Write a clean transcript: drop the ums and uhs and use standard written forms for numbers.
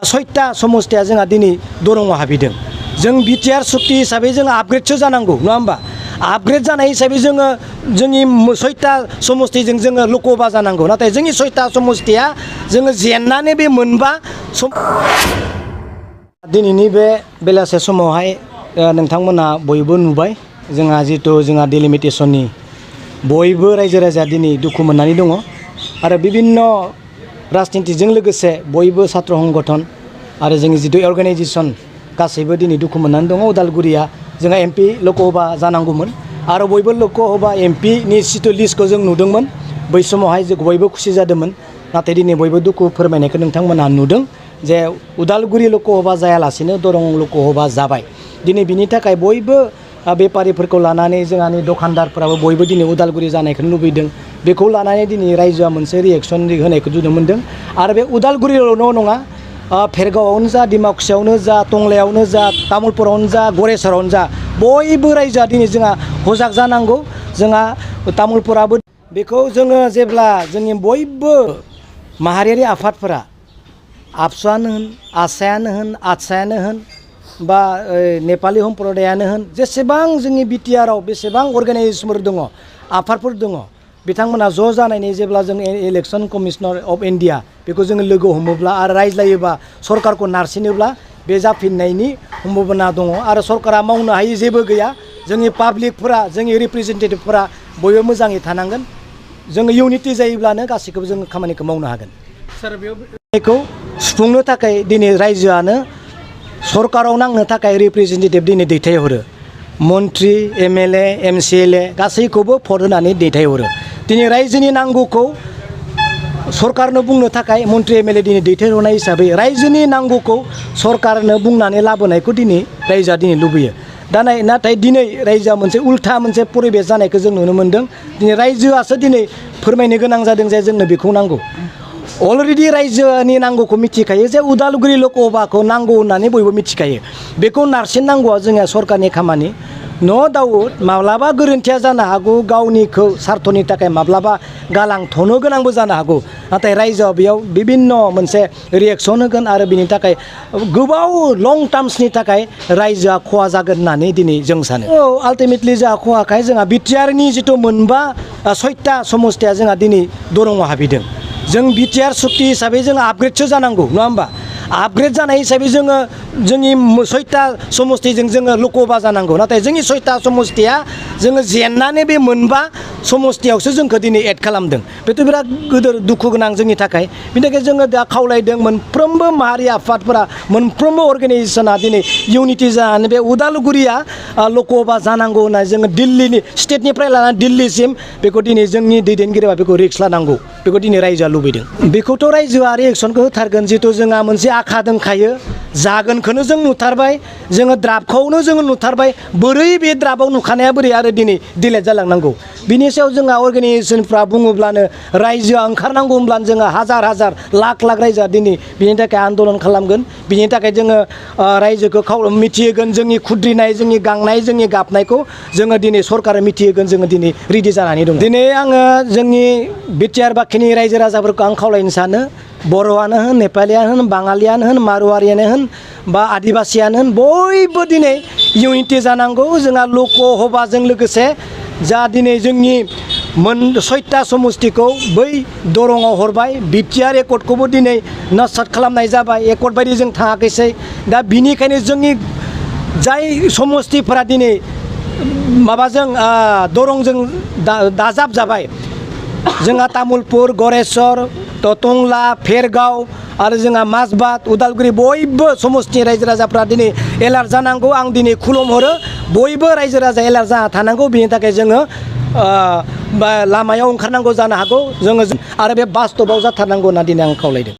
6टा समस्तिया जोंहा दिनै दरंआव हाबैदों। जों बिटिआर सुक्ति हिसाबै जों आपग्रेडसो जानांगौ नङा होमबा? आपग्रेड जानाय हिसाबै जोङो जोंनि 6टा समस्तिजों जोङो लकसभा जानांगौ। नाथाय जोंनि 6टा समस्तिया जोङो जेननानै बे मोनबा दिनैनि बे बेलासे समावहाय नोंथांमोना बयबो नुबाय जोंहा जितु जोंहा डिलिमिटेसननि बयबो रायजो राजा दिनै दुखु मोननानै दङ आरो बिभिन्न राजनितिजों लोगोसे बयबो सात्र संगठन आरो जोंनि जितु अर्गानाइजेसन गासैबो दिनै दुखु मोननानै दङ। उदालगुरिया जोंहा एमपि लकसभा जानांगौमोन आरो बयबो लकसभा एमपिनि जितु लिस्टखौ जों नुदोंमोन बै समावहाय जों बयबो खुसि जादोंमोन। नाथाय दिनै बयबो दुखु फोरमायनायखौ नोंथांमोना नुदों जे उदालगुरि लकसभा जायालासिनो दरं लकसभा जाबाय। दिनै बिनि थाखाय बयबो बेपारिफोरखौ लानानै जोंहानि दखानदारफोराबो बयबो दिनै उदालगुरि जानायखौ लुबैदों। बेखौ लानानै दिनै रायजोआ मोनसे रिएक्सन होनायखौ नुनो मोनदों आरो बे उदालगुरिल' नङा भेरगावआवनो जा डिमाकुसियावनो जा टंलायावनो जा तामुलपुरावनो जा गरेस्वरावनो जा बयबो रायजोआ दिनै जोंहा सजाग जानांगौ। जोंहा तामुलपुराबो बेखौ जोङो जेब्ला जोंनि बयबो माहारियारि आफादफोरा आबसुआनो होन आसायानो होन आदसायानो होन बा नेपालि सम्प्रदायानो होन जेसेबां जोंनि बिटिआरआव बेसेबां अर्गानाइजेसनफोर दङ आफादफोर दङ बिथांमोना ज' जानायनि जेब्ला जों इलेक्सन कमिशनार अफ इन्डिया बेखौ जोङो लोगो हमोब्ला आरो रायज्लायोबा सरकारखौ नारसिनोब्ला बे जाफिननायनि सम्भाबना दङ आरो सरकारा मावनो हायि जेबो गैया। जोंनि पाब्लिकफोरा जोंनि रिप्रेजेन्टेटिभफोरा बयबो मोजाङै थानांगोन। जोङो इउनिटि जायोब्लानो गासैखौबो जोङो खामानिखौ मावनो हागोन। सार बेखौ सुफुंनो थाखाय दिनै रायजोआनो सरकाराव नांनो थाखाय रिप्रेजेन्टेटिभ दिनै दैथायहरो। मन्त्रि एमएलए एमसिएलए गासैखौबो भट होनानै दैथायहरो। दिनै रायजोनि नांगौखौ सरकारनो बुंनो थाखाय मन्त्रि एमएलए दिनै दैथायहरनाय हिसाबै रायजोनि नांगौखौ सरकारनो बुंनानै लाबोनायखौ दिनै रायजोआ दिनै लुबैयो। नाथाय दिनै रायजोआ मोनसे उल्था मोनसे परिबेस जानायखौ जों नुनो मोन्दों। दिनै रायजोआसो दिनै फोरमायनो गोनां जादों जे जोंनो बेखौ नांगौ। अलरेडि रायजोनि नांगौखौ मिथिखायो जे उदालगुरि लकसभाखौ नांगौ होननानै बयबो मिथिखायो। बेखौ नारसिननांगौआ जोंहा सरकारनि खामानि। न' डाउट माब्लाबा गोरोन्थिया जानो हागौ गावनिखौ सार्थनि थाखाय माब्लाबा गालांथ'नो गोनांबो जानो हागौ। नाथाय रायजोआ बेयाव बिभिन्न मोनसे रिएक्सन होगोन आरो बिनि थाखाय गोबाव लं टार्म्सनि थाखाय रायजोआ खहा जागोन होननानै दिनै जों सानो। आल्टिमेटलि जोंहा खहाखाय जोंहा बिटिआरनि जितु मोनबा 6टा समस्तिया जोंहा दिनै दरंआव हाबैदों। जों बिटिआर सुक्ति हिसाबै जों आपग्रेडसो जानांगौ नङा होमबा? आपग्रेड जानाय हिसाबै जोङो जोंनि 6टा समस्तिजों जोङो लकसभा जानांगौ। नाथाय जोंनि 6टा समस्तिया जोङो जेननानै बे मोनबा समस्तियावसो जोंखौ दिनै एड खालामदों। बेथ' बिराद गिदिर दुखु गोनां जोंनि थाखाय। बिनि थाखाय जोङो दा खावलायदों मोनफ्रोमबो माहारि आफादफोरा मोनफ्रोमबो अर्गानाइजेसना दिनै इउनिटि जानानै बे उदालगुरिया लकसभा जानांगौ होननानै जोङो दिल्लीनि स्टेटनिफ्राय लानानै दिल्लीसिम बेखौ दिनै जोंनि दैदेनगिरिया बेखौ रिक्स लानांगौ बेखौ दिनै रायजोआ लुबैदों। बेखौथ' रायजोआ रिएक्सनखौ होथारगोन। जितु जोंहा मोनसे आखा दंखायो जागोनखौनो जों नुथारबाय जोङो द्राफ्टखौनो जोङो नुथारबाय बोरै बे द्राफ्टआव नुखानाया बोरै आरो दिनै डिलेट जालांनांगौ। बिनि सायाव जोंहा अर्गानाइजेसनफ्रा बुङोब्लानो रायजोआ ओंखारनांगौ होनब्लानो जोङो हाजार हाजार लाख लाख रायजोआ दिनै बिनि थाखाय आन्दलन खालामगोन। बिनि थाखाय जोङो रायजोखौ मिथिहोगोन जोंनि खुद्रिनाय जोंनि गांनाय जोंनि गाबनायखौ जोङो दिनै सरकारा मिथिहोगोन। जोङो दिनै रेडि जानानै दं। दिनै आङो जोंनि बिटिआर बाखिनि रायजो राजाफोरखौ आं खावलायनो सानो बर'आनो होन नेपालियानो होन बाङालियानो होन मारुवारियानो होन बा आदिबासियानो होन बयबो दिनै इउनिटि जानांगौ। जोंहा लकसभाजों लोगोसे जा दिनै जोंनि 6टा समस्तिखौ बै दरंआव हरबाय बिटिआर एकर्डखौबो दिनै नस्सात खालामनाय जाबाय। एकर्ड बायदि जों थाङाखैसै। दा बिनिखायनो जोंनि जाय समस्तिफोरा दिनै माबाजों दरंजों दाजाब जाबाय जोंहा तामुलपुर गरेस्वर टंला भेरगाव आरो जोंहा माजबाद उदालगुरि बयबो समस्ति रायजो राजाफ्रा दिनै एलार्ट जानांगौ। आं दिनै खुलुमहरो बयबो रायजो राजा एलार्ट जाना थानांगौ। बिनि थाखाय जोङो लामायाव ओंखारनांगौ जानो हागौ जोङो आरो बे बास्तबाव जाथारनांगौ होनना दिनै आं खावलायदों।